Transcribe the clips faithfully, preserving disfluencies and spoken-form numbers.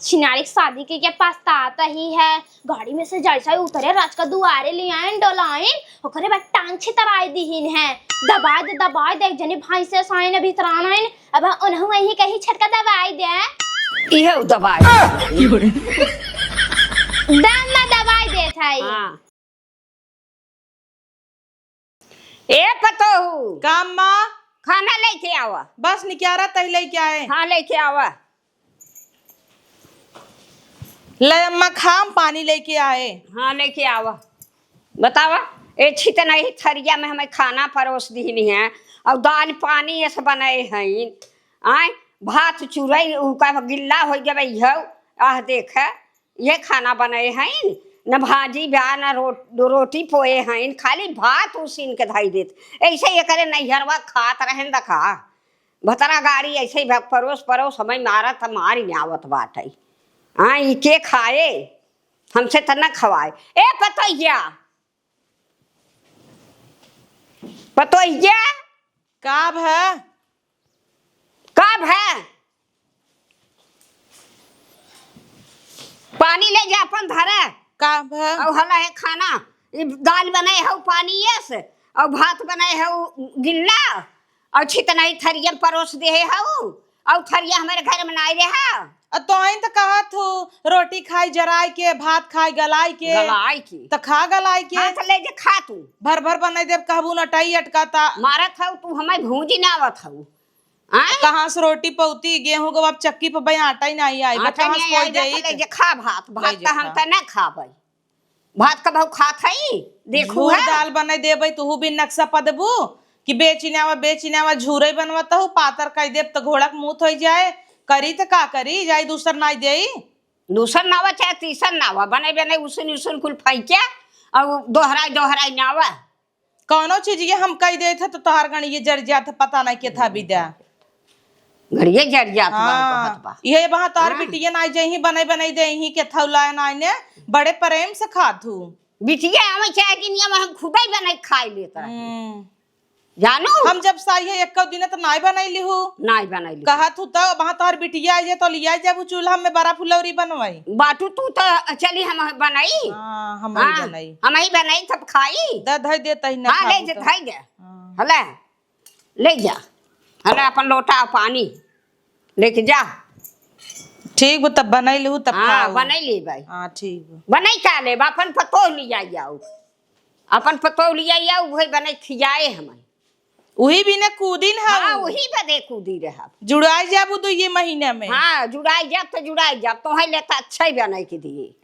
छिनारी के शादी के, के पछतात ही है। गाड़ी में से जैसे ही उतरे, राज का दुआरे ले आइन, डोलाइन, ओकरे बाद टांग छितराई दिहिन है। दबाई दे, दबाई दे, एक जनी भैंसे साइन भीतरान आइन, अब उन्हों वही कहीं छटका दबाई दे। इहे उ दबाई। दम में दबाई देत है। हाँ। ए पतोहू। का अम्मा? खाना लेके आवा। बस निक्यारा तही लेके आए। हाँ, लेके आवा। ले अम्मा, खा, हम पानी लेके आए। हाँ, लेके आवा। बतावा, ए छितनही थरिया में हमें खाना परोस दिहनी है और दाल पानी ऐसे बनाए हैं। आय, भात चुरई उका गिल्ला होइ गवे हौ। आह, देख, ये खाना बनाए हैं, न भाजी बा, न रो-, रोटी पोए हैं, खाली भात उसीन के धई देत। ऐसे एकरे नैहरवा खात रहेन दखा। भतरा गाड़ी ऐसे ही भ-, परोस परोस हमें मारत, मारी आवत बाटे। हाँ, ई के खाए? हमसे त न खवाए। ए पतोहिया, पतोहिया। का भा? का भा? पानी ले जा अपन धरे। का भा? और हला है खाना, ई दाल बनाए हौ पानी से, और भात बनाए हौ गिल्ला, और छितनाई थरिया में परोस दे हौ, और थरिया हमारे घर में नाई रहा। अ तोहिन त कहत हूँ, रोटी खाई जराई के, भात खाई गलाई के। गलाई के। त खा गलाई के। हाँ, त ले जे खा तू। भर भर बनाई देब, कहबू न टाई अटकाता। मारत हौ तू, हमें भूंजी ना आवत हौ। हाँ? कहाँ से रोटी पौती, गेहूं के अब चक्की पे बई आटा ही नहीं आई, आटा कहाँ से नहीं कोई आई, देई? ले जे खा भात, भात ले जे त हम खा। त ना खाबै। भात कबहू खात हई? देखू झूर है। दाल बनाई देबै, तुहू बिन नक्शा पदबू कि बेचिनावा, बेचिनावा, झूरे बनवा तहू, पातर कई देब त घोड़ा के मुँह थोई जाए। करी त का करी, जाई दूसर नाई देई। दूसर नावा चाहे तीसर नावा, बनाई बनाई उसन उसन कुल फेंक्या, और दोहराई दोहराई नावा। कौनो चीज ये हम कई देत है तो तोहार गणिये जर जात है, पता नहीं के था विद्या। गणिये जर जात बा, हाँ, कहत बा। ये वहाँ तोहार हाँ। बिटिया नाई जइही, बनाई बनाई देही के थौला नाई ने, बड़े प्रेम से खात हूँ। बिटिया आवे चाहे कि नहीं आवे, हम खुदे बनाई खाई लेत रही। हम्म। जानू? हम जब साई है, एको दिन त नाई बनाई लिहू। नाई बनाई लिहू। कहत हूँ त वहाँ तोहार बिटिया आई है, तो लिया जाबू चूल्हा में बड़ा फुलौरी बनवाई। बाटू तू त चली हम बनाई। हाँ, हम ही हाँ, बनाई। हम ही बनाई तब खाई। द धई दे तही ना हाँ, ले खाबू जे त। धई दे। हाँ। हला, ले जा। हला अपन लोटा पानी लेके जा। ठीक बा, तब बनाई लिहू तब हाँ, खाऊ। बनाई ले भाई। हाँ, ठीक बा। बनाई का लेब, अपन पतोह लिया जाऊ। अपन पतोह लिया जाऊ, वही बनाई खियाए हमें। उही बिने कूदिन हऊ। हाँ, उही बदे कूदी रहब। जुड़ाई जाबू दुइये महीना में। हाँ, जुड़ाई जाब त जुड़ाई जाब, तोहे ले त अच्छा ही बनाई के दिए।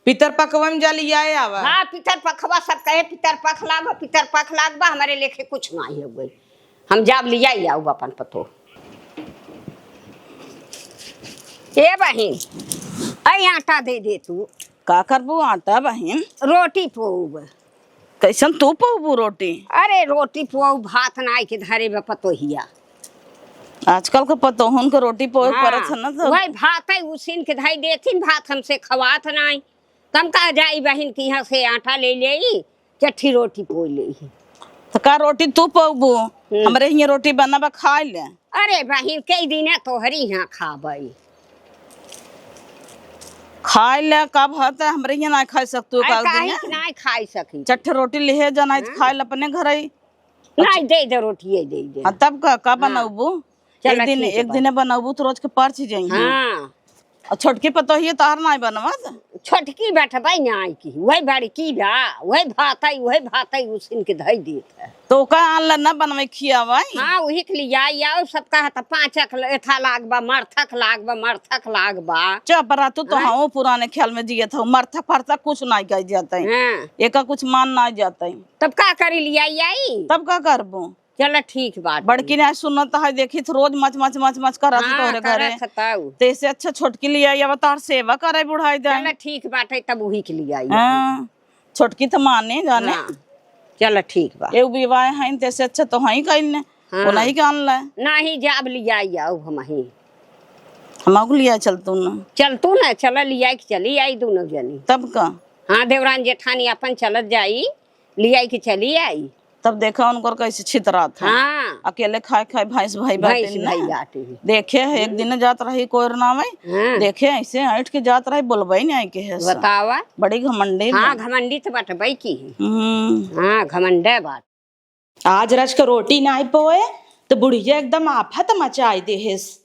पितर पकवा में जा लियाए आवा। हाँ, पितर पखवा सब कहे, "पितर पख लाग बा, पितर पख लाग बा," हमरे लेखे कुछ नाई हो गई। हम जाब लियाई आऊ अपन पतोह। ए बहिन, आई आटा दे दे तू। का करबू आटा बहिन? रोटी पोउब। कैसन तू पोउबू रोटी? अरे रोटी पोउब, भात नाई के धरे बा पतोहिया। आजकल के पतोहन के रोटी पोए हाँ, परत है ना, तो वही भात है उसीन के धई देथिन, भात हमसे खवात नाई। तम कहा जाई बहिन के यहाँ से आटा ले लेई, चट्ठी रोटी पोई लेई। तो का रोटी तू पोउबू? हम्म। हमरे हियाँ रोटी बना बा, खाई ले। अरे बहिन, कई दिने तोहरी यहाँ खाबई। खाई ले, कब होता है, हमरे हियाँ ना खाई सकतू, अरे कब काहे दिने? के ना खाई सकी? चट्ठे रोटी लिहे जा, नाई हाँ। खाई ले अपने घर ही। नाई, दे दे, रोटिये दे दे। हाँ, तब का, का हाँ। बनौबू? चला, एक दिन, ठीक है, एक बा। दिने बनौबू तो रोज के परच जाई। हाँ। और छोटकी पतोहिए तोहर नाई बनवत? छोटकी बैठबई नाई की, वही बड़की बा, वही भातई, वही भातई उसिन के धई देत है। तो ओका आनला ना बनवे खियावई? हाँ, वही के लियाई आउ, सब कहत पाँचक ल-, एथा लाग बा, मरथक लाग बा, मरथक लाग बा। चुप रह तू, तो हाँ? हाँ, पुराने ख्याल में जियत हो, मरथक फरथक कुछ नाई कह जाते हैं। हाँ। एका कुछ मान ना जाते हैं। तब का करी, लियाई आई? तब का करबो? चला ठीक बात बड़की है। ने सुनत है, देखी तो रोज मच मच मच मच करत है हाँ, तोहरे घरे। करत है तऊ। तो इससे अच्छा छोटकी लियाई, अब तोहर सेवा करे बुढ़ाई दे। चला ठीक बात है, तब वही के लियाई। हाँ, छोटकी तो माने जाने। हाँ, चला ठीक बा। ए विवाह है, तो इससे अच्छा तो है कहीं ने। हाँ। वो नहीं के आनला। नहीं, जाब लियाई आउ हम ही। हम आउ लिया चल तू ना। चल तू ना, चला लियाई के चली आई दोनों जनी। तब का? हाँ, देवरान जेठानी अपन चलत जाई, लियाई के चली आई। तब देखा उनकर कैसे छितरात है। हाँ। अकेले खाए खाए भैंस भाई भैंस बाटे ना। भाई बाटे हैं। देखे है, एक दिन जात रही कोयरना में, हाँ। देखे ऐसे ऐंठ के जात रही, बोलबे नहीं आई के है सा। बतावा। बड़ी घमंडी हाँ, बा। घमंडी तो बटबई की। हम्म। हाँ, घमंडे बात। आज रच के रोटी नाई पोए, तो बुढ़िया एकदम आफत मचाई देहेस।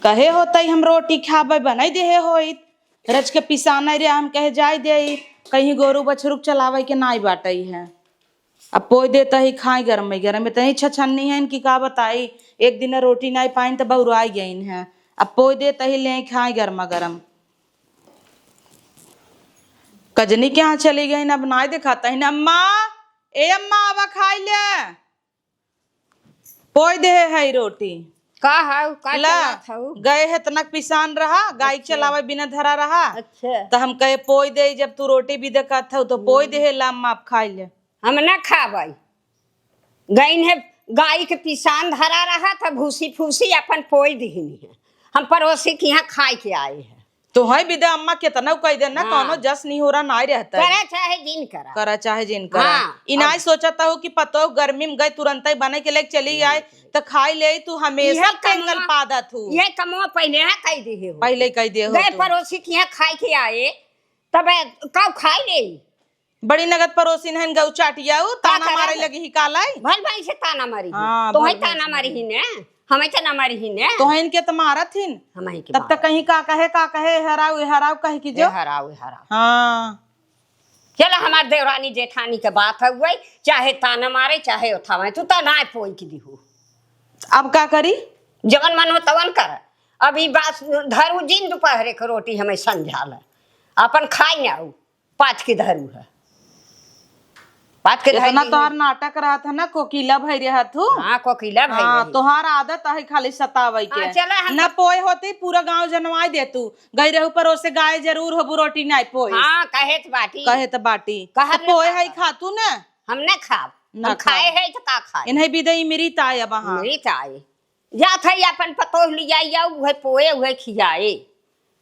कहे होतई हम रोटी खाबे, बनाई देहे होइत। रच के पिसाना रे, हम कहे जाए देई, कहीं गोरू बछरू के चलावे के नाई बाटई है। अब पोई देता ही खाई गरम में गरम, इतनी छछन्नी है इनकी का बताई। एक दिन रोटी नाई पाइन तो बौराई गईन है। अब पोई देता ही ले खाई गरमा गरम। कजनी के यहाँ चली गईन, अब नाई देखाता ही ना। अम्मा, ए अम्मा, आवा खाई ले। पोई देहे है रोटी। का हऊ? का ला, चलात हऊ? गए है तनक पिसान रहा, गाय के अच्छा। चलावे बिना धरा रहा। अच्छा। त हम कहे पोई दे, जब तू रोटी भी देखत हऊ तो पोई हम्म। देहे, ला अम्मा आप खाई ले। हम ना खाबई। गईन है गाय के पिसान धरा रहा था, भूसी फूसी अपन पोई दिहनी है। हम पड़ोसी के यहाँ खाए के आए हैं। तोहई बिदा अम्मा केतना कह दे ना, हाँ। कौनो जस निहोरा नाई रहता है। करा चाहे जिन करा। करा चाहे जिन करा। हाँ, ई नाई अब सोचत हऊ कि पतोह गर्मी में गए तुरंतई बने के लेके चली आए, त खाई ले तू हमेशा इहे टेंगल कमवा, पादत हू। इहे कमवा पहिले है कह दे हो। पहिले कह दे हो गए तू। पड़ोसी के यहाँ खाए के आए, तब कब खाई ले? बड़ी नगद परोसिन हन गऊ चाटिया, ऊ का ताना करे मारे लगी ही कालाई। भल भाई से ताना मारी ही। हाँ, तोहई भल भाई ताना से मारी ही ने, हमें ताना मारी ही ने। तोहई इनके त मारत हिन। हमही के तब तक मारत। कहीं का कहे, का कहे, हराऊ, हराऊ कहे कि जो। ए हराऊ, ए हराऊ। हाँ। चला हमार देवरानी जेठानी के बात हउए, चाहे ताना मारे, चाहे उठावे, तू त नाय पोई की दिहू। अब का करी? जवन मन हो तवन कर। अब ई बात धरू जिन दोपहरे के रोटी हमें संझाल। अपन खाई आऊ। पाथ के धरू है। पाथ के इतना धरी तोहार है। नाटक रहत है ना, कोकिला भई रहत हू। हाँ, कोकिला भई हाँ, रही। तोहार आदत है खाली सतावे के। हाँ, चला हम ना पोए होती, पूरा गांव जनवाई दे तू। गई रहू परोसे गाय जरूर होबू, रोटी नाई पोए। हाँ, कहे त बाटी। कहे त बाटी। कहब त ना पोए का है करब। खा तू ना? हम ना खाब। ना हम खाए खाब। है त का खाए? इन्हें भी दे इमरी ताए अब हाँ। इमरी ताए। जात है अपन पतोह लियाई आऊ, उहे पोए, उहे खियाए।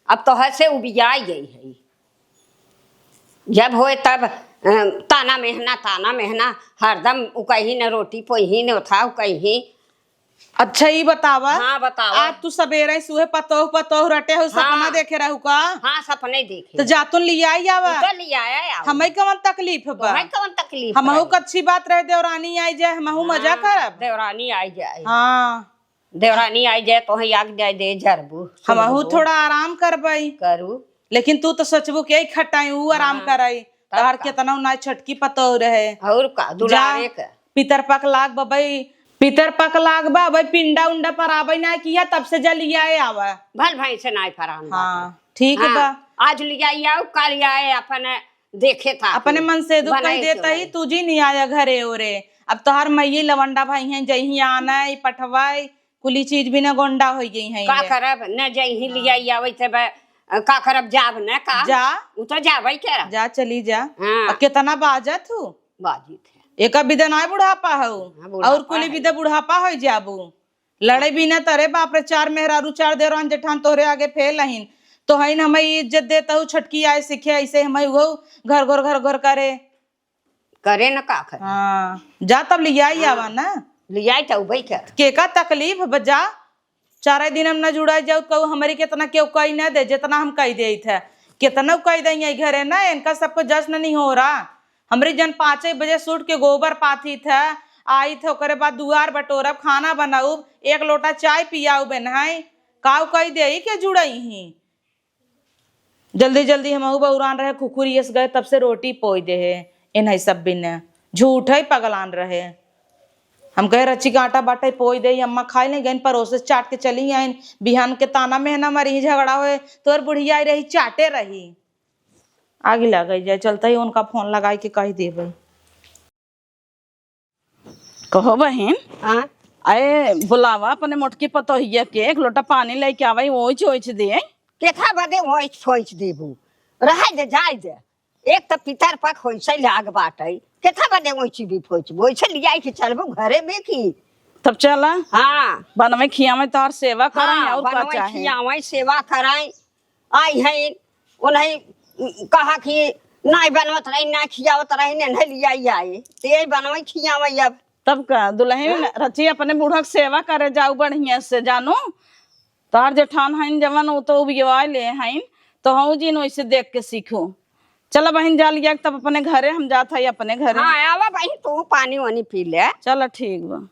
अब तोहर से उबियाई गई है। जब होए तब, अ, ताना मेहना, ताना मेहना, हरदम उ कहीं न रोटी पोही न उठा, उ कहीं। अच्छा, ई बतावा। हाँ, बतावा। आज तू सबेरे सुहे पतोह, पतोह रटे हो, सपना हाँ। देखे रहू का? हाँ, सपने देखे। तो जातुन लियाई आवा। उ तो लियाए आऊ। हमें कवन तकलीफ बा? तोहई कवन तकलीफ हमहू बा? कच्छी बात रहे, देवरानी आई जाए, हमहू मजा हाँ, करब। देवरानी आई जाए। हाँ। देवरानी आई जाए, तोहई आग जाए दे जरबू, हमहू सुनबू। थोड़ा आराम करबई। करू। लेकिन तू तो सोचबू के खटाई, ऊ आराम हाँ, करई। तब तोहार का? केतना ना छोटकी पतोह रहे। और का, जा, दुलारे का। पितर पक लाग बबई, पितर पक लाग बा, अबई पिंडा उंडा पर आबई ना किया, तब से जलिया आवा। भल भाई से नाय फरान हाँ, बाटे। ठीक हाँ, बा। आज लिया आऊ, काल आए, अपन देखे था अपने कि मन से दुख बनाए कह देता के ही, भाई। तू जी नहीं आया घरे ओरे। अब तोहार मइये लवंडा भाई हैं, जइही आनई, पठवई, कुली चीज भी ना गोंडा होइ गई हैं का ये। करब, न जइही हाँ। लिया आवई तब, अ, का करब, जाब न का? जा। उ तो जाबई के रह। जा, चली जा। हाँ। अब केतना बाजत हू? बाजित है। एका बिदा ना बुढ़ापा हऊ। हाँ, बुढ़ापा और कुली है। बिदा बुढ़ापा होइ जाबू। लड़े भी ना तरे, बाप रे, चार मेहरारू, चार देवरान जेठान तोहरे आगे फेल हईन। तो हईन हमें इज्जत देता हूँ, छटकी आए सीखे, ऐसे हमें वो घर घर घर घर करे। करे न का करे। हाँ, जा तब लियाई हाँ। आवा ना। लियाई त उबई के। के का तकलीफ बा, जा। चारे दिन हम न जुड़ाई जाऊ, कहू हमरी केतना केहू कही न दे, जेतना हम कही देइत है। केतना कही दे यही घरे ना, इनका सबको जश्न नहीं हो रहा। हमरी जन पाँचे बजे से उठ के गोबर पाथी थे, आई थे, ओकरे बाद दुआर बटोरब, खाना बनाउब, एक लोटा चाय पियाउब, एनहई काउ कई देई के जुड़ई ही। जल्दी जल्दी हमहू बौरान रहे, खुखुरी एस गए, तब से रोटी पोई देहे, एनहई सब बिन झूठ है, पगलान रहे। हम कहे रची के आटा बाटे पोई देई, अम्मा खाई नहीं गईन, परोसे चाट के चली आइन, बिहान के ताना मेहना मारी, झगड़ा होए, तोर बुढ़िया आई रही, चाटे रही। आगी लग जाए, चलते ही उनका फोन लगाई के कह देबे। कहो बहिन, हाँ? अरे बुलावा अपने मोटकी पतोहिया के, एक लोटा पानी लेके आवे, ओइछ ओइछ दे। केथा बदे ओइछ ओइछ देबू? रहे दे, जाए दे। एक त पितर पक होइछे लाग बाटै, केथा बदे ओइछ भी फोइछ, ओइछ लियाई के चलबू घरे में की? तब चला। हाँ। बनवे खियावे तोहर सेवा कराई, हाँ, और का बनवे चाहे? खियावे, सेवा कराई। आई है, उन्हें कहा कि नाहीं बनवत रही, ना खियावत रही, ने नहीं लिया आई। ते बनवई खियावई अब। तब का दुलहिन हाँ? रची अपने बूढ़ा के सेवा करे जाउ बढ़िया से, जानू। तोहार जेठान हइन जवन, उ तो उबियवा ले हइन, तो हऊ जिन वैसे देख के सीखू। चला बहिन, जा लिया तब अपने घरे, हम जात हई अपने घरे। हाँ, आवा बहिन, तू पानी वानी पी ले। चला ठीक बा।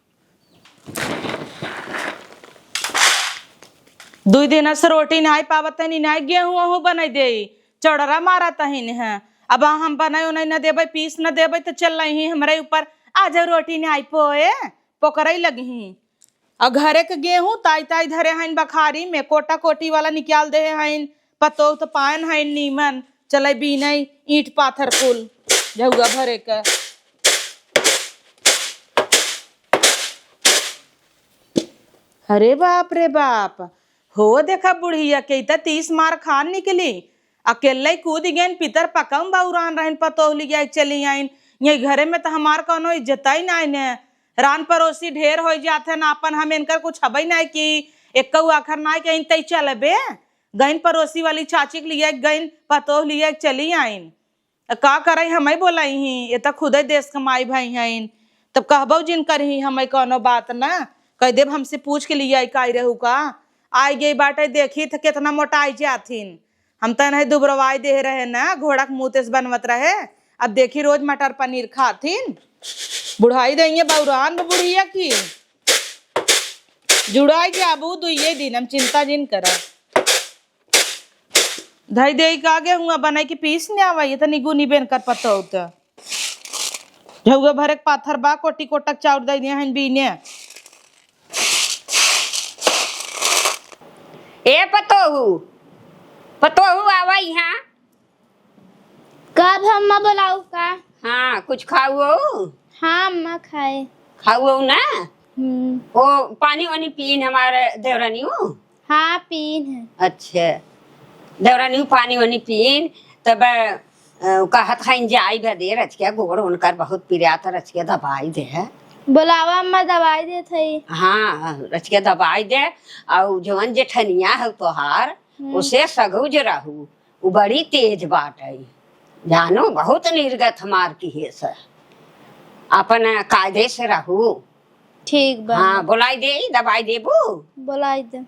दुई दिन से रोटी नाई पावत हनी, नाई गेहूं ओहू बनाई देई। चौड़रा मारत हइन हैं। अब हम बनाई उनाई न देबै, पीस न देबै, तो चल रही हमरे ऊपर, "आ जाओ, रोटी नाई पोए, पोकरई लगी।" और घरे के गेहूं ताई ताई धरे हइन बखारी में, कोटा कोटी वाला निकाल दे हइन। पतोह तो पायन हइन नीमन, चले बीनई ईंट पाथर कुल, झउआ भरे के। अरे बाप रे बाप, हो देखा बुढ़िया के, ई त तीस मार खान निकली। अकेले कूद गइन, पितर पकम बउरान रहन, पतोह लिया के चली आइन। ये घरे में त हमार कौनो इज्जत ही नाई ने। रान परोसी ढेर होइ जात है ना, अपन हम इनकर कुछ हबई नाई कि एक्कऊ आखर नाई कहीं तई चलबे। गइन परोसी वाली चाची के लिया गइन, पतोह लिया के चली आइन। अ, का करई, हमई बोलाई ही, ये त खुदे देश के माई भाई हइन, तब कहबो जिन करही हमई कौनो बात ना, कह देब हमसे पूछ के लिया आई काई रहू का, आई गई बाटे, देखी त केतना मोटाई जाथिन, हम त नहीं दुबरवाई दे रहे ना, घोड़ा के मुंह तेस बनवत रहे, अब देखी रोज मटर पनीर खाथिन, बुढ़ाई दइये बउरान बा बुढ़िया की, जुड़ाई जाबू दुइये दिन, हम चिंता जिन करा। धई देई का गेहुआ बनाई के पीस ने आवा, ये तनी गुनी बेन कर पतोह त। झउआ भरे के पाथर बा, कोटी कोटक चाउर दई दिया हन बीने। ए पतोहू, पतोहू आवा यहाँ। कब अम्मा बोलाऊ का? हाँ, कुछ खाऊ हो? हाँ अम्मा खाए। खाऊ हो ना? हम्म। ओ पानी वानी पीन हमारे देवरानी हो? हाँ, पीन है। अच्छा, देवरानी पानी वानी पीन, तब, अ, कहत हइन जाई बदे रचिया गोड़ उनकर बहुत पिरात रचिया दबाई दे है। बोलावा अम्मा, दबाई देत हई। हाँ, रचिया दबाई दे, अउ जवन जेठनिया है तोहार, हम्म। उसे सगुज रहू, उ बड़ी तेज बाटई, जानो बहुत निर्गत हमार किहे से, अपन कायदे से रहू। ठीक बा। हाँ, बोलाई दे, दबाई देबू? बोलाई दे।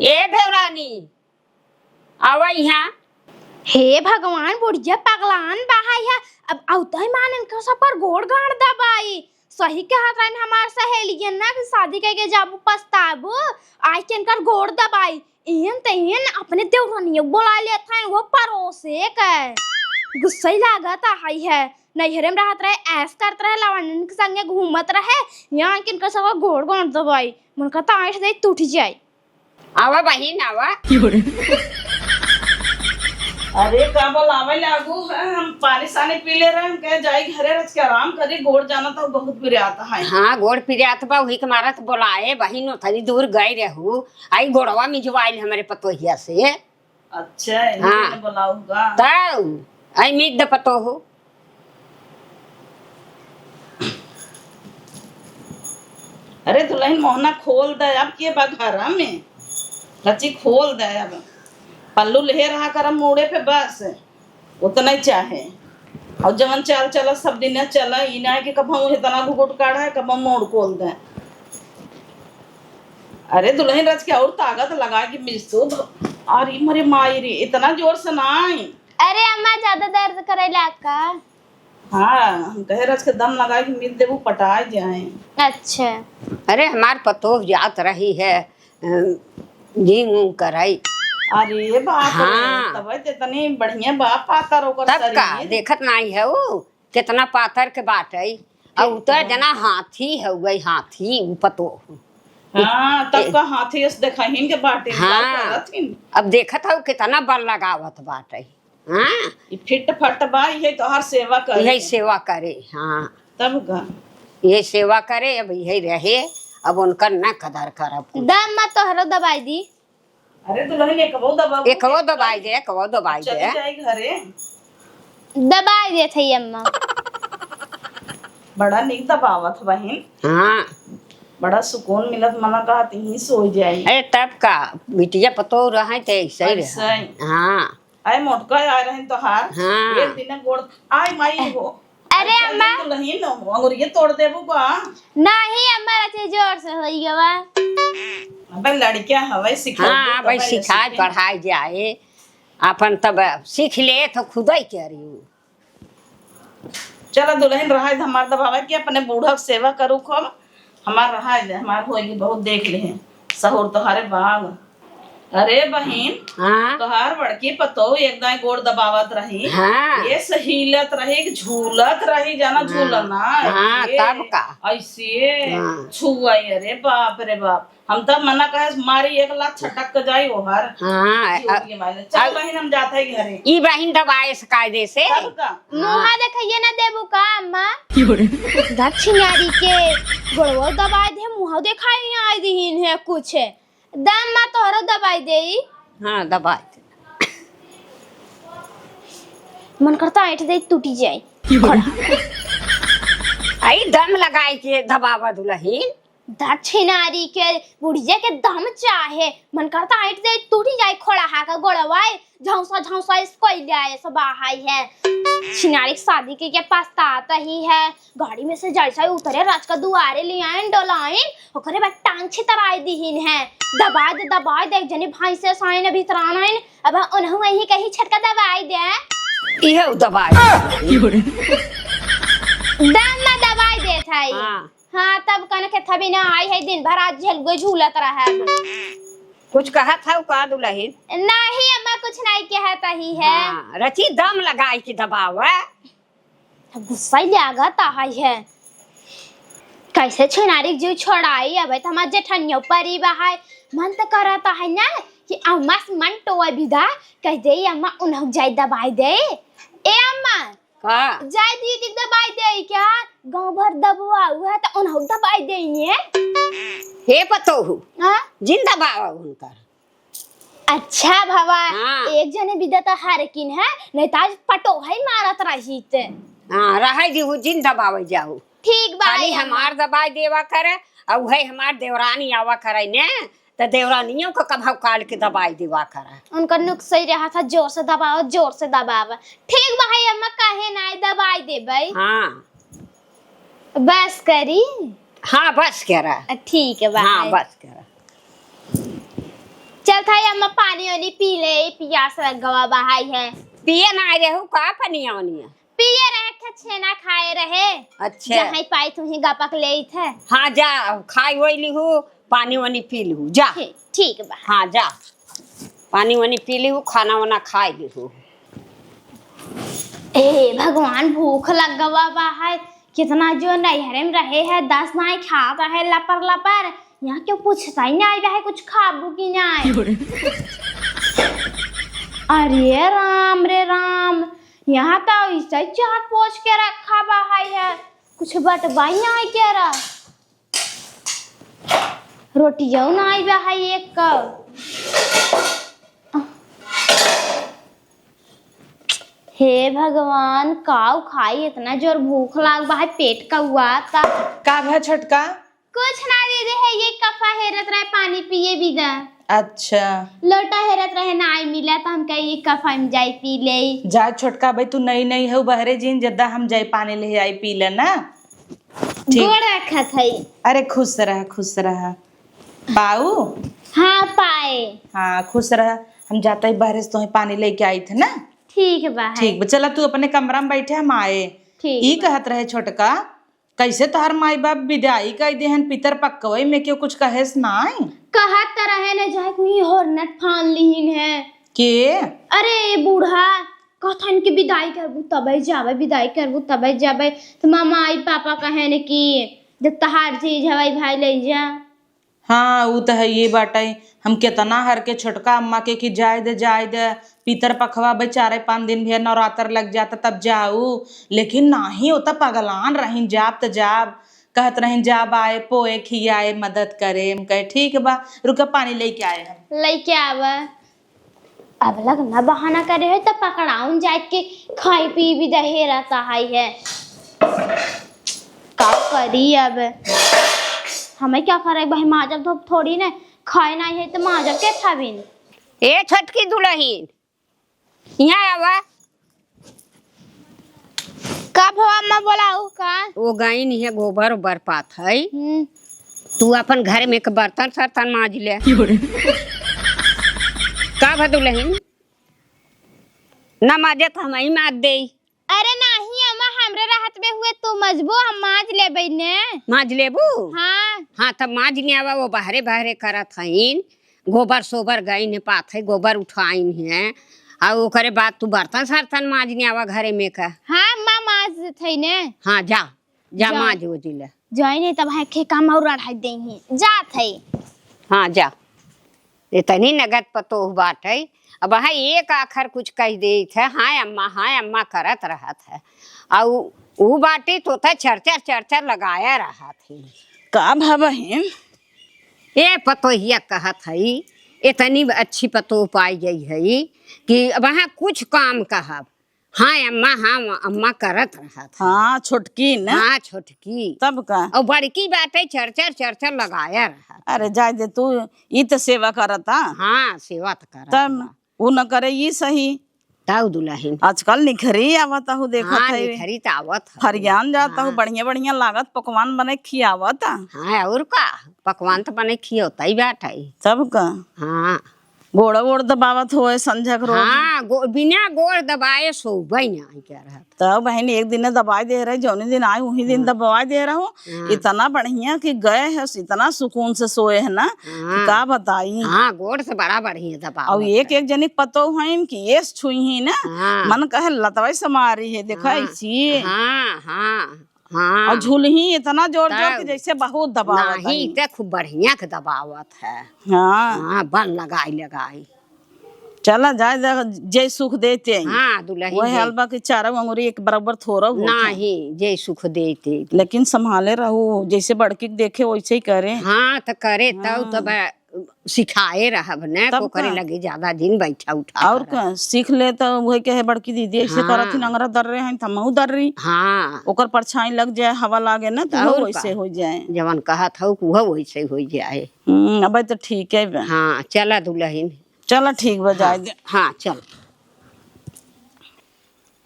ए देवरानी, आवा यहाँ। हे भगवान, बुढ़िया पगलान बा है। अब अउतई मानन का सबकर गोड़ गाड़ दबाई। सही कहत रहन हमार सहेलियन ना कि शादी करके जाबू पछताबू, आइ के इनकर गोड़ दबाई। इहन त इहन अपने देवरनिया बोला लेत हन, वो परोसे के। गुस्सा ही लागत है, है। नैहरे में रहत रहे, ऐश करत रहे, लवंडन के संगे घूमत रहे, यहाँ के इनकर सबका गोड़ गाड़ दबाई, मन करता आँख से टूट जाए। आवा बहिन, आवा। अरे, का बोलावे लागू है? हम पानी सानी पी ले रहे, हम कहे, "जाई घरे, रच के आराम करी, गोड़ जाना तो बहुत पिरात है।" हाँ, गोड़ पिरात बा, वही के मारा तो बोलाए, बहिन, उतनी दूर गए रहू, आई गोड़वा मिजवाइल हमरे पतोहिया से। अच्छा, इन्हीं हाँ। के बोलाऊ का? तब, आई मीत द पतोहू। अरे दुलहिन, मोहना खोल दे, अब के बा घरा में? रची खोल दे अब। पल्लू लेहे रहा करम मूड़े पे बस, उतना ही चाहे। और जवन चाल चला सब दिन चला, ई ना है कि कबहू इतना घुघुट काढ़ा है, कबहू मूड़ खोल दे। अरे दुलहिन रच के और ताकत लगा के मिसो। अरे मरे माई रे, इतना जोर से नाई। अरे अम्मा, ज्यादा दर्द करे लाग का? हाँ, हम कहे रच के दम लगा के मिल देबू, पटाए जाए। अच्छा। अरे हमार पतोह जात रही है, अ, घींग ऊंग कराई। अरे बाप रे, हाँ। तब तो इतनी बढ़िया बा पातर ओकर तब का, शरीर। देखत नाई है ऊ, कितना पातर के बाटई। और ठीक उतर बा। जना हाथी है, वही हाथी, ऊ पतोह। हाँ, तब ए- का हाथी अस देखहिन के बाटे, हाँ। का करत हिन? अब देखत हऊ कितना बल लगावत बाटई। हाँ। ई फिट फट बा, इहे तोहार सेवा करे। इहे सेवा करे, हाँ। तब का? इहे सेवा करे, अब इहे रहे, अब उनकर ना कदर करब कुछ। दम मत तोहरो दबाई दी। अरे दुलहिन, एकवो दबा। एकवो दबाई दे, एकवो दबाई चली दे। जाई घरे। दबाई देत हई अम्मा। बड़ा नीक दबावत बहिन। हाँ। बड़ा सुकून मिलत, मना कहत यहीं सो जाई। अरे तब का, बिटिया पतोह रहे त ऐसे ही ऐसे रहे। ही। हाँ। आए मोटका आए रहन तोहार। हाँ। एक दिन गोड़, आय माई हो। अरे अम्मा। दुल्हन, अंगुरिये तोड़ देबू का? नहीं अम्मा, रचे जोर से होई गवा। अबे लड़कियां हवे, सिखा हाँ, दे, भाई, तबे सिखाए, सीखे। पढ़ाए जाए। अपन तब सीख ले तो खुदई करी। चला दुल्हन, रहा है हमार दबावे के, अपने बूढ़ा के सेवा करू खूब। हमार रहा है, हमार होई बहुत देख ले हैं। सहूर तोहारे बाग। अरे बहिन, हाँ? तोहार बड़की पतोह एक दाई गोड़ दबावत रही। हाँ। ये से हिलत रही, झूलत रही, जाना हाँ। झूलना। हाँ, ऐसे, तब का? ऐसे हाँ। छुआई, अरे बाप रे बाप। हम तब मना कहे, मारी एक लात छटक के जाई ओहर। हाँ, जीव अ-, के मारे। चल अ-, बहिन, हम जात है घरे। ई बहिन दबाए से कायदे से। तब का? मुँहा हाँ। देखाइए ना देबू का अम्मा? दक्षिणारी के गोड़वो दबाए दे, मुँहा देखाई ना आई दीन है कुछ। दम मा तोहरो दबाई देई। हाँ, दबाई दे। मन करता ऐंठ दे टूटी जाए। आई दम लगाई के दबावा दुल्हन। दक्षिणारी के बुढ़िया के दम चाहे, मन करता ऐंठ दे टूटी जाए, खोड़ा हा का गोड़वाए, झौंसा झौंसा इसको ले आए सब आहाई है। छिनारी के शादी के, के पछतात ही है, गाड़ी में से जैसा ही उतरे राज का दुआरे ले आइन डोलाइन, ओकरे बाद टांग छितराई दीहिन है, दबाई दे दबाई दे, एक जनी भाई से साइन भीतरान आइन, अब उन्हों वही कही छटका दबाई दे। इहे उ दबाई। दम में दबाई देत है। हाँ। हाँ, तब कन के थबी ना आई है, दिन भर आज झलुए झूलत रहा। कुछ कहत हौ का दुलहिन? नहीं अम्मा, कुछ नहीं कहत ही है। हाँ, रची दम लगाई के दबावा। गुस्सा ही लागत है। कैसे छिनारी के जीव छोड़ाई? अबे तो हमार जेठनियो परी बा है। मन तो करत है ना कि अम्मा से मन टोए विदा कह दे, अम्मा उन्हों जाई दबाई दे। ए अम्मा, का? जाए दीदी के दबाई दे क्या? गाँव भर दबवाऊ है तो उन्हों दबाई देइए। हे पतोहू, हाँ? जिन दबावा उनकर। अच्छा भवा, हाँ। एक जने विदा तो हरकिन है, नहीं तो आज पटो है मारत रही ते। हाँ, रहे दी, वो जिन दबावे जाऊ। ठीक बा, खाली अम्मा। हमार दबाई देवा करे, और है हमार देवरानी आवा करे ने, त देवरानियों का कभौ काल के दबाई देवा करा। उनका नुक्स ही रहा था, जोर से दबाओ, जोर से दबाओ। ठीक बा है अम्मा, काहे ना दबाई देबै। हाँ। बस करी? हाँ, बस करा। ठीक बा हाँ, है। बस करा। चल था अम्मा, पानी वानी पी ले, पियास लग गवा बा है। पिए ना रहू का पनिया वनिया? पिए रहे, खे-, छेना खाए रहे। अच्छा। जहाँ पाई तुही गपक लेइत है। हाँ, जा, खाई वही लिहू, पानी वानी पी लिहू, जा। ठीक, ठीक बा। हाँ, जा, पानी वानी पी लिहू, खाना वाना खाई लिहू। ए भगवान, भूख लग गवा बा है। कितना जो नैहरे में रहे है, दस नाई खात है लपर लपर। यहाँ क्यों पूछता ही नाई बा है कुछ खाबू की नाई? अरे राम रे राम, यहाँ तो ऐसे ही चाट पोछ के रखा बा है, है। कुछ बटवाई नाई के रहा। रोटियो नाई बा है एक का। हे भगवान, काऊ खाई, इतना जोर भूख लाग बा है, पेट कौआता। का भा छोटका? कुछ ना दीदी, है ये कफा हेरत रहे, पानी पिए बिदा। अच्छा। लोटा हेरत रहे, ना आई मिला, तो हम कही ये कफा में जाई पी ले। जा छोटका भाई, तू नई नई है, बहरे जीन जद्दा हम जाई पानी ले आई पी ले ना। ठीक। गोड़ रखत है। अरे खुश रह, खुश रह। पाऊ? हाँ, पाए। हाँ, खुश रह। हम जाते ही बहरे से तोहे पानी लेके आई थे ना। ठीक बा है। ठीक बा, चला तू अपने कमरा में बैठे, हम आए। ठीक ई बा। कहत रहे छोटका, कैसे तोहर माई बाप विदाई कई देहन, पितर पकवई में क्यों कुछ कहेस नाई? कहत त रहे न जाए कोई होरनट फान लीन है। के? अरे बूढ़ा, कहथन कि विदाई करबू तबे जाबे, विदाई करबू तबे जाबे। त मामा आई पापा कहे न कि जब तहार चीज हवाई भाई ले जा। हाँ, ऊ त हइये बाटइ। हम केतना हर के छोटका अम्मा के कि जाए दे, जाए दे, पितर पखवा बे चारे पाँच दिन भे नवरातर लग जाता तब जाऊ, लेकिन नाही, ओ त पगलान रहिन, जाब त जाब, कहत रहिन जाब आए, पोए खियाए, मदद करे। हम कहे ठीक बा, रुका पानी लेके आए हम। लेके आवा। अब लग न बहाना करे है त पकड़ाउन जाए के खाई पी भी दहे रहता है, है। का करी अब? हमें क्या करे भाई, माजब धोब थोड़ी न खाए नाही है त माजब के खाबिन? ए छोटकी दुलहिन, यहाँ आवा। का भवा अम्मा बोलाऊ का? वो गईन है गोबर ओबर पाथई। हम्म। तू अपन घर में के बर्तन सर्तन माज ले। का भा दुलहिन? ना माजे त हमही माज देई। अरे नाही अम्मा, हमरे रहत में हुए तू मजबू, हम माज लेबै ने। माज लेबू? हाँ। हाँ, तब माज ने आवा, वो बहरे बहरे करत हईन, गोबर सोबर गईन है पाथई, गोबर उठाइन है, और ओकरे बाद तू बर्तन सर्तन माज ने आवा घरे में का। हाँ अम्मा, माज थई ने। हाँ, जा, जा जाओ। माज वो जिला। जाई नहीं तब है खे काम और अढ़ाई देही। जात है। हाँ, जा। इतनी नगद पतोह बाटै, अब हाँ एक आखर कुछ कह देत है, "हाँ अम्मा, हाँ अम्मा" करत रहत है। अउ ऊ बाटी तो त चर चर चर चर लगाया रहत है। का भा बहिन? ए पतोहिया कहत हई, इतनी अच्छी पतोह पाई गई है कि अब हाँ कुछ काम कहब, "हाँ अम्मा, हाँ अम्मा" करत रहत है। हाँ, छोटकी न? हाँ, छोटकी। तब का? और बड़की बाटे चर चर चर चर लगाया रहत। अरे जाए दे तू, ई त सेवा करता। हाँ, सेवा त करत तब बा। ऊ न करे ई सही। तब दुलहिन। आजकल निखरी आवत हूँ, देखत हाँ, है। निखरी त आवत है। फरियान जात हूँ, हाँ। बढ़िया बढ़िया लागत पकवान बने खियावत। हाँ, और का? पकवान त बने खियोता ही बाटे। तब का? हाँ। गोड़ वोड़ दबावत होए संझक रोज। हाँ, गो-, बिना गोड़ दबाए सोबे नाहीं करत। तब बहिन एक दिन दबाए दे रहे, जौने दिन आए वही दिन हाँ। दबाए दे रहो। हाँ। इतना बढ़िया कि गए है, इतना सुकून से सोए है ना कि हाँ। का बताई। हाँ, गोड़ से बड़ा बढ़िया दबावत और एक है। एक जनिक पतो हैं कि ये छुई ही ना, हाँ। मन कहे लतवे से मारी है, देखा हाँ। ऐसी। हाँ, हाँ। हाँ। और झुलही इतना जोर जोर तब। के जैसे बहुत दबावत नाहीं, है। ते खूब बढ़िया के दबावत है। हाँ। हाँ, बन लगाई लगाई। चला जाए दे, जे सुख देते हैं। हाँ, दुलहिन वही जे हाल बा कि चारों अंगुरी एक बराबर थोड़ा होत है। नाहीं, जे सुख देते। लेकिन संभाले रहू, जैसे बड़की के देखे वैसे ही करे। हाँ, त करे, तब हाँ। तब सिखाए रहब न, तब को करे का? लगे ज्यादा दिन बैठा उठा और करब। का, सीख ले त वही कहे बड़की दीदी ऐसे हाँ। करत ही, नंगरा दर रहे हैं, त हमहू दर रही। हाँ। ओकर परछाई लग जाए, हवा लागे न, त और वो वैसे का? हो जाए। जवन कहत हऊ, उहो वैसे हो जाए। हम्म, अब त ठीक है बा। हाँ, चला दुलहिन। चला ठीक बा, जाए हाँ, दे। हाँ, चल।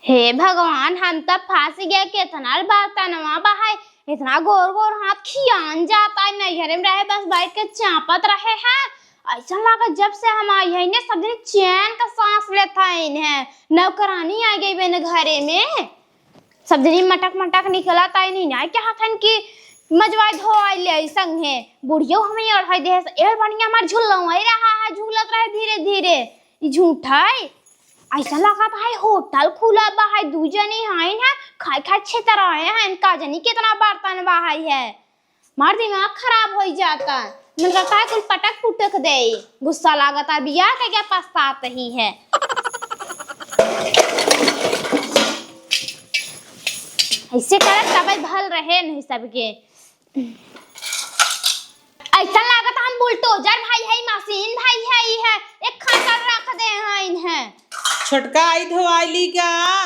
हे भगवान, हम त फांस गया, केतना बर्तनवा बहाई, इतना गोर गोर हाथ खियान जात है, नैहरे में रहे बस बैठ के चापत रहे हैं। ऐसा लागत जब से हम आई है ने सब दिन चैन का सांस लेत है इन्हें, नौकरानी आ गई बने घरे में। सब जनी मटक मटक निकलत आई नहीं ना, क्या हथन कि मजवाई धोआई ले आई संगे। बुढ़ियो हमें अढ़ाई देह से, एड़ बढ़िया हमार झुलवा ही रहा है, झूलत रहे धीरे धीरे। ई झूठ है, ऐसा लगत है होटल खुला बा है, दू जनी हैं है, खाए खाए छेतर रहे हैं, का जनी कितना बर्तन बा है, है। मार दिमाग खराब हो जाता। मन करता है कुल पटक पुटक दे। गुस्सा लागता, बियाह के क्या पछतात ही है। ऐसे करत तबे भल रहे नहीं सबके। ऐसा लागत हम बुलडोजर भाई है, मशीन भाई है, ई है, एक खंचर रख दे हैं इन्हें। छोटका आई धोआई ली का?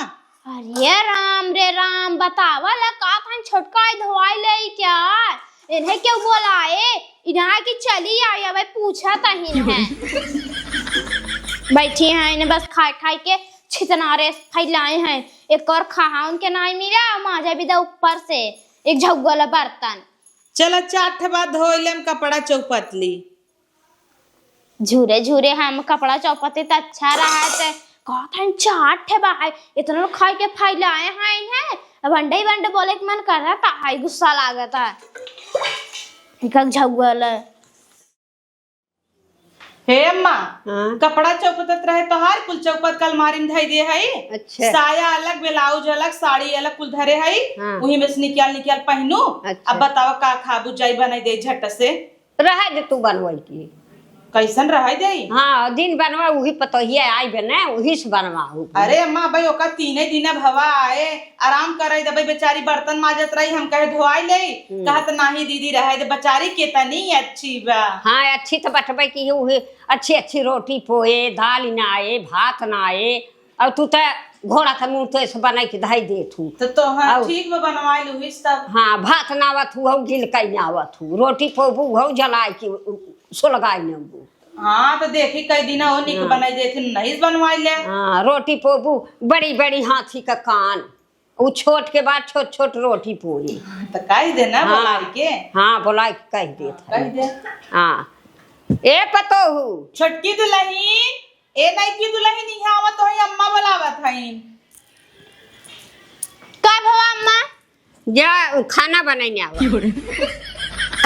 अरे राम रे राम, बतावा ला का थान छोटका आई धोआई ले क्या? इन्हें क्यों बोलाए? इन्हें कि चली आई, अब पूछा तही है। बैठी हैं, इन्हें बस खाए खाए के छितनारे फैलाए हैं। एक और खाहा उनके नाई मिला, माजा भी दे ऊपर से, एक झउआ ला बर्तन। चला चार ठे बात धोई लेम, कपड़ा चौपत ली। झूरे झूरे हम कपड़ा चौपते त अच्छा रहत। कहत हन चार ठे बा है, इतना खाए के फैलाए हैं इन्हें। अब अंडे बंडे बोले के मन करत है, गुस्सा लागत है। इनका झगुआ ले। हे अम्मा, हाँ। कपड़ा चौपतत रहे तोहार, कुल चौपत के अलमारी में धई दे हई। अच्छा। साया अलग, ब्लाउज अलग, साड़ी अलग, कुल धरे हई। हाँ। उही में से निकाल निकाल पहनू। अच्छा। अब बताओ का खाबू, जाई बनाई दे झट से। रहे दे तू बनवाई की। कैसन रहे दे? हाँ, दिन बनवा उही पतोहिया आई बने, उही से बनवाऊ। अरे अम्मा, भाई ओका तीने दिन भवा आए, आराम करे दे भाई, बेचारी बर्तन माजत रही, हम कहे धोआई ले, हम्म। कहत नाही दीदी रहे दे, बेचारी कितनी अच्छी बा। हाँ, अच्छी तो बटबे की उही अच्छी अच्छी रोटी पोए, दाल ना आए, भात ना आए, और तू त घोड़ा त मुंह तो ऐसे बनाई के धई देत हूँ। तो, तो हाँ, और ठीक बा, बनवाई लुहिस तब। हाँ, भात ना आवत हूँ, हऊ गिलकाई ना आवत हूँ, रोटी पोबू, हऊ जलाए के उ, उ, सुलगाई नेबू। हाँ, तो देखी कई दिन हो निक हाँ। बनाई देथिन, नहीं बनवाई ले। हाँ, रोटी पोबू, बड़ी बड़ी हाथी का कान, उ छोट के बाद छोट छोट रोटी पोई। तो कह दे ना हाँ। बोलाई के। हाँ, बोलाई के कह देत हाँ, है। कह दे। हाँ। ए पतोहू। छोटकी दुलही, ए नईकी दुलही नहीं आवत होई, अम्मा बोलावत हईन। का भवा अम्मा? जा, खाना बनाई आवा।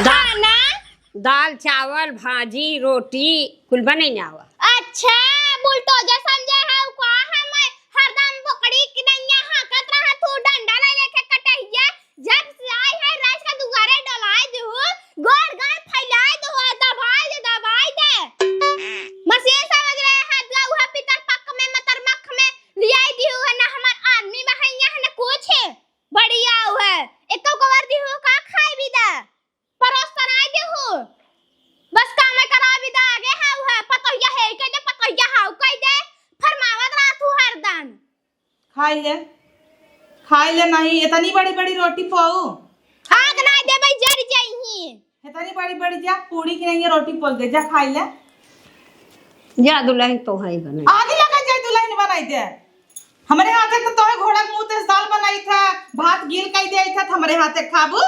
खाना? दाल, चावल, भाजी, रोटी, कुल बनाई आवा। अच्छा, बुलडोजर समझे है का? हम हरदम बोकड़ी की नैया हाँकत रहा, तू डंडा ले लेके कटहिया। जब से आई है राज का दुआरे डोलाई देहु, गोड़ गाड़ फैलाई देहु, दबाई दे, दबाई दे। मशीन समझ रहे हैं, जो उहे पितर पक में, मतर मख में लियाई देहु है, ना हमार आदमी बहैया है, ना कुछ है। बढ़िया है, एको कवर देहु का खाए भी दा। परोस त नाई देहु। बस काम करावे दा आगे हाउ है, पतोहिया है, कह दे पतोहिया हाउ, कह दे फरमावत रहा तू हरदम। खाई ले, खाई ले नहीं, इतनी बड़ी बड़ी रोटी पोऊ। आग नाई देबे जर जाई। इतनी बड़ी बड़ी जा, पूड़ी की नहीं रोटी पोल दे, जा खाई ले। जा दुलहिन तोहई बनाई। आगे लगा जाए दुलहिन बनाई दे। हमरे हाथे तो तोहे घोड़ा के मुंह ते दाल बनाई था, भात गील कई दे था, हमरे हाथे खाबू।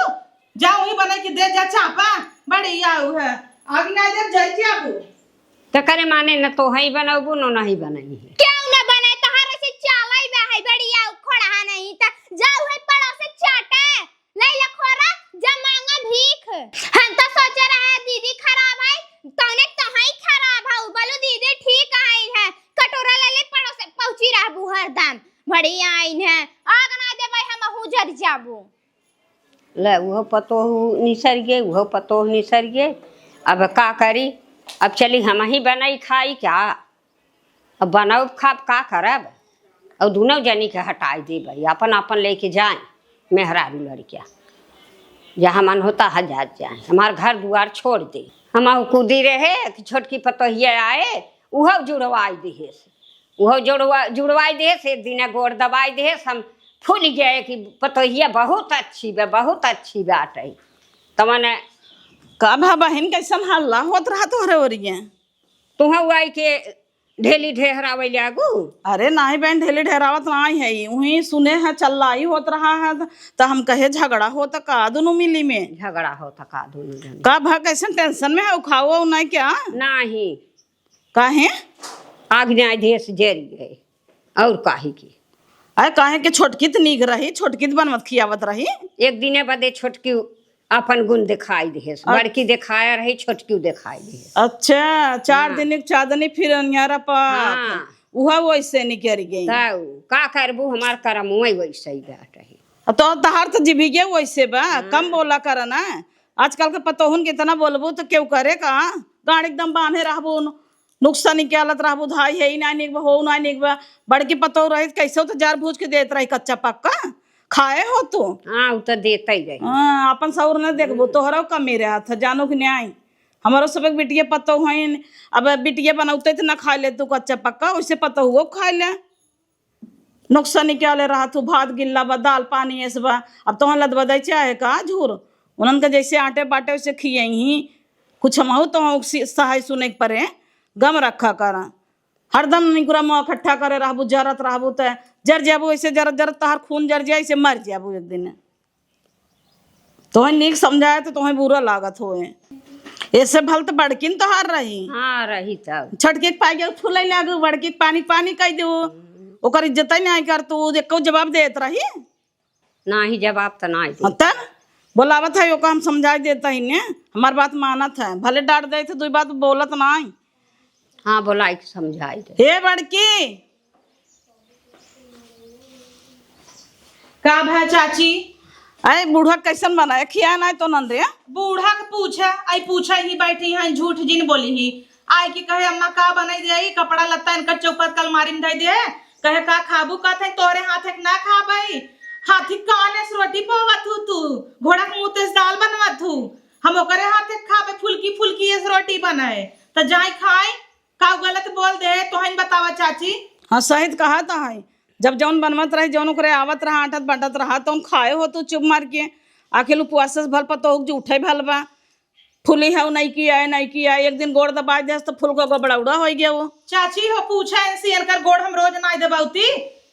जा वही बनाई के दे जा चापा, बड़ी आऊ है। आगे ना दे जाई चापू। त करे माने न तोहई बनबू, न नहीं बनई है। क्यों न बने, तोहरे से चालाई बा है, बड़ी आऊ खोड़ा नहीं त जाऊ है पड़ोस से चाटे। लई ले खोरा, जा मांगा भीख। हम तो सोचे रहे दीदी खराब है, तौने तोहई खराब है। बोलू दीदी ठीक आई है, कटोरा ले ले पड़ोस से पहुंची रहबू हरदम। बड़ी आइन है, आग ना देबे हम हूँ जर जाबू। ले, उहो पतोह निसर गे, उहो पतोह निसर गे। अब का करी? अब चली हमही बनाई खाई क्या? अब बनाउब खाब का करब? और दुनो जनी के हटाई देबे, अपन अपन लेके जाए मेहरारू लड़किया, जहाँ मन होता है जात जाए, हमार घर दुआर छोड़ दे। हम कूदी रहे कि छोटकी पतोहिया आए, उहो जुड़वाई दिहेस, उहो जुड़वा-, जुड़वाई दिहेस। एक दिना गोड़ दबाई दिहेस, हम फूल गए कि पतोहिया बहुत अच्छी बा, बहुत अच्छी बाटे। तमने का भा बहिन, कैसन हल्ला होत रहा तोहरे ओरिया? तुहू आई के ढेली ढेहरावे लागू? अरे नाहीं बहन, ढेली ढेहरावत नाहीं है, उहीं सुने है चल्लाई होत रहा है, त, त हम कहे झगड़ा होत का दुनू मिली में? झगड़ा होत का दुनू जन? का भा, कैसन tension में है, खाओ नहीं क्या? नाहीं। काहे? आग न्यायाधीश जेल गए, और काहे की? अरे काहे के छोटकी त नीक रही, छोटकी त बनवत खियावत रही। एक दिने बदे छोटकी अपन गुण दिखाई दिहेस। अ- बड़की दिखाया रही, छोटकी दिखाई दिहेस। अच्छा, चार हाँ। दिन एक चाँदनी फिर अन्हारा पात। हाँ। उहा वैसे निकल गई। तउ का करबू, हमार करम वही वैसे ही बाटे। अब तो तहार तो जिभिये वैसे बा, हाँ। कम बोला कर ना। आजकल के पतोहुन के इतना बोलबू तो केहू करे का? गाड़ एकदम बांधे रहबू, नुक्सा निकालत रहबू, धाई है ही ना निक बा, हो ना निक बा। बड़की पतोह रही त कैसे तो जार भूज के देत रही कच्चा पक्का। खाए हो तू? हाँ, उ तो देते ही रही। हाँ, अपन सौर न देखबू, तोहरो कमी रहत है, जानो कि न्याय। हमरो सब एक बिटिया पतोह हईन, अब बिटिया बनौते त ना खाए ले तू कच्चा पक्का, वैसे पतोहुओ खाए ले। नुक्सा निकाले रहत हूँ, भात गिल्ला बा, दाल पानी ऐस बा। अब तोहन लदबदई चाहे का झूर? उन्हन के जैसे आटे बाटे वैसे खियई ही। कुछ हमहू तो सहाय सुने के परे, गम रखा करा। हरदम निकुरा मुँह इकट्ठा करे रहबू, जरत रहबू त जर जाबू, ऐसे जरत जरत तहार खून जर जाए, ऐसे मर जाबू एक दिन। तोहे नीक समझाए तो तोहे बुरा लागत होए। ऐसे भल तो बड़किन तोहार रही। हाँ, रही तब। छोटकी के पाई के फुलई लागू, बड़की के पानी पानी कह दू। ओकर इज्जत ही नहीं कर तू, एको जवाब देत रही। नाही, जवाब त नाही दे। हाँ, तब बोलावत है, ओका हम समझाई देत ही ने, हमार बात मानत है, भले डांट देत है, दुई बात बोलत नाही। हाँ, बोलाई के समझाई दे। हे बड़की, का भा चाची? अरे बूढ़ा कैसन बना है, खिया नाही तो नंद रे। बूढ़ा के पूछे, आई पूछे ही बैठी हैं, झूठ जिन बोली ही। आए के कहे, "अम्मा, का बनाई दे? ई कपड़ा लत्ता इनकर चौपट के अलमारी में धई दे।" कहे, "का खाबू?" कहत है, "तोरे हाथे के ना खाबई। हाथी काने से रोटी पोवत हू तू, घोड़ा के मुँह ते से दाल बनवत हू। हम ओकरे हाथे के खाबे, फुलकी फुलकी ऐसे रोटी बनाए। त जाई खाई, का गलत बोल दे, तोहन बतावा चाची।" हाँ, सही त कहा त है। जब जौन बनवत रही, जौन ओकरे आवत रहा, आंटत बांटत रहा, तौन खाए हो तू चुप मार के। आखिर उपवास से भल पतोह के जूठे भल बा। फुली हउ, नइकी आए, नइकी आए, एक दिन गोड़ दबाइ देस त फुल क गोबड़ौड़ा होइ गया वो। चाची हो, पूछा इनसे, इनकर गोड़ हम रोज नाहीं दबउती।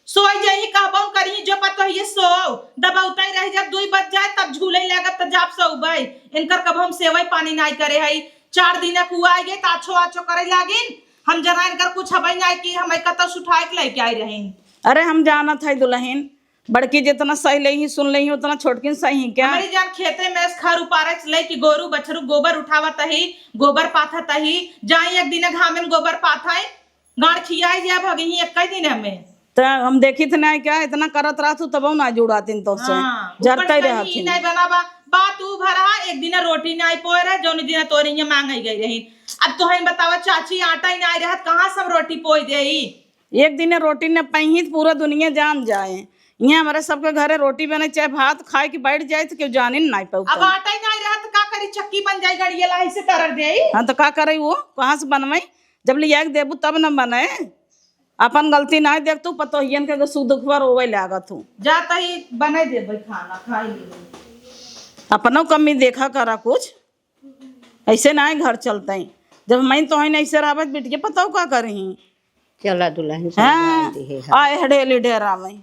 सोइ जइहीं, कहबउन करिहीं, जो पतोहिए सोउ, दबउतइ रहि जब दुइ बज जाए, तब झूलइ लागब, त जाब सउबइ। इनकर कबहुँ हम सेवइ पानी नाहीं करे हई। चार दिना क हुआ आइ गए, त आछो आछो करइ लागिन। हम जना इनकर कुछ हबइ नाहीं कि हमइ कतउ से उठाइ के लइके आइ रहिन। अरे, हम जानत हई दुलहिन, बड़की जेतना सहि लेइहीं, सुन लेइहीं, ओतना छोटकिन सहिहीं का? हमरी जान खेते में से खर उपारे से लइके गोरू बछरू गोबर उठावत ही, गोबर पाथत ही, जाई एक दिन घामे में गोबर पाथइ, गाड़ खियाइ जाए भगही एक्कइ दिन हमें। त हम देखित नाहीं का, एतना करत रहतू तबउ नाहीं जुड़ातिन तोसे। हाँ, जरतइ ऊपर से रहत कहीं ही। नाहीं बना बा, बात ऊ भरा, एक दिन रोटी नाहीं पोए रहे, जौन दिन तोरे हियाँ माँगइ गइ रही। अब तोहइन बतावा चाची, आटा ही नाहीं रहत, कहाँ से हम रोटी पोइ देई? एक दिन रोटी न पइहीं त पूरा दुनिया जान जाए। इहाँ हमरे सबके घरे रोटी बने चाहे भात खाए के बैठ जाए त केहू जाने न नाहीं पाउत। अब आटा ही नाहीं रहत त का करी, चक्की बन जाई, गड़िया लाही से तरर देई। हाँ त का करइ वो, कहाँ से बनवइ? जब लियाइ के देबू तब न बने। अपन गलती नाहीं देखतू, पतोहियन के सुख दुख पर रोवइ लागत हूँ। जा तही बनइ देबइ खाना, खाइ लेबइ। अपनउ कमी देखा करा कुछ। अइसे नाहीं घर चलतइ। जब हमइन तोहइन अइसे रहबइ त बिटिया पतउ का करिहीं? चला दुलहिन, हाँ, समझाइ दिहे हम। आए ह ढेली ढेरावइ।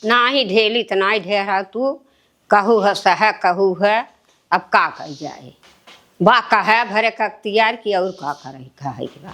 नाहीं ढेली त नाहीं ढेरा तू, कहू ह सह, कहू ह, अब का कइ जाए? बा कहइ भरे क अख्तियार कि अउर का करइ, कहइ के बा।